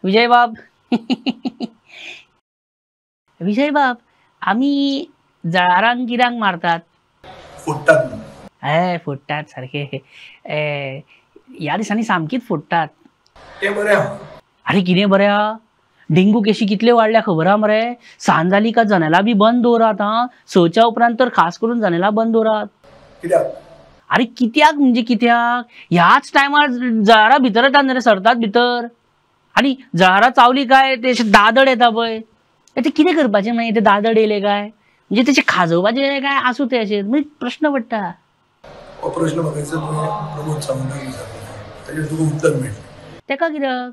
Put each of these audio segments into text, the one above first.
विजयबाब विजयबाब आमी जळारांक कित्याक मारतात? फोडटात. हे फोडटात सारके. ह्या दिसांनी सामकीच फोडटात. तें बरें आहा. आरे कितें बरें आहा? डेंगू केशी कितल्यो वाडल्या खबर आहा मरे? सांज जाली काय जनेलां बी बंद दवरात. आं, 6च्या उपरांत तर खास करून जनेलां बंद दवरात. कित्याक? आरे कित्याक म्हणजे कित्याक? ह्याच टायमार जळारां भितर येतात न्ही रे, सरतात भितर. आनी जळारां चावली काय ते अशें दादड येता पळय, ते कितें करपाचें मागीर? ते दादड येयले काय म्हणजे तेचे खाजोवपाचें काय आसूं तें अशें म्हणजे प्रश्न पडटा. हो प्रश्न म्हाका दिसता तुवें प्रमोद सावंताक विचारलो, ताचेर तुका उत्तर मेळटलें. तेका कित्याक?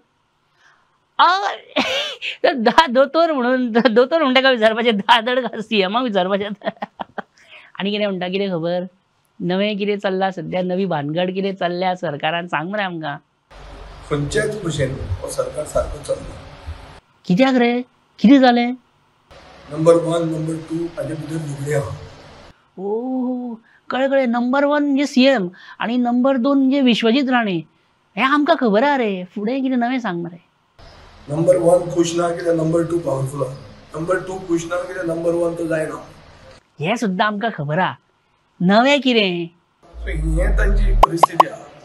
दोतोर म्हणून, दोतोर म्हणून ताका विचारपाचें, दादड सीएमाक विचारपाचें. आनी कितें म्हणटा, कितें खबर नवें कितें चल्लां सद्या, नवी भानगड कितें चल्ल्या सरकारान, सांग मरे आमकां. खंयच्याच भशेन हो सरकार सारको चलना. कित्याक रे, कितें जालें? नंबर 1 नंबर 2 हाजे भितर झगडी आहा. ओ कळ्ळें कळ्ळें. नंबर 1 म्हणजे सीएम आनी नंबर 2 म्हणजे विश्वजीत राणे, हें आमकां खबर आहा रे. फुडें कितें नवें सांग मरे. नंबर 1 खुश ना कित्याक नंबर 2 पावरफूल आहा, नंबर 2 खुश ना कित्याक नंबर 1 तो जायना, हें सुद्दां आमकां खबर आहा. नवें कितें? हें तांची परिस्थिती आहा.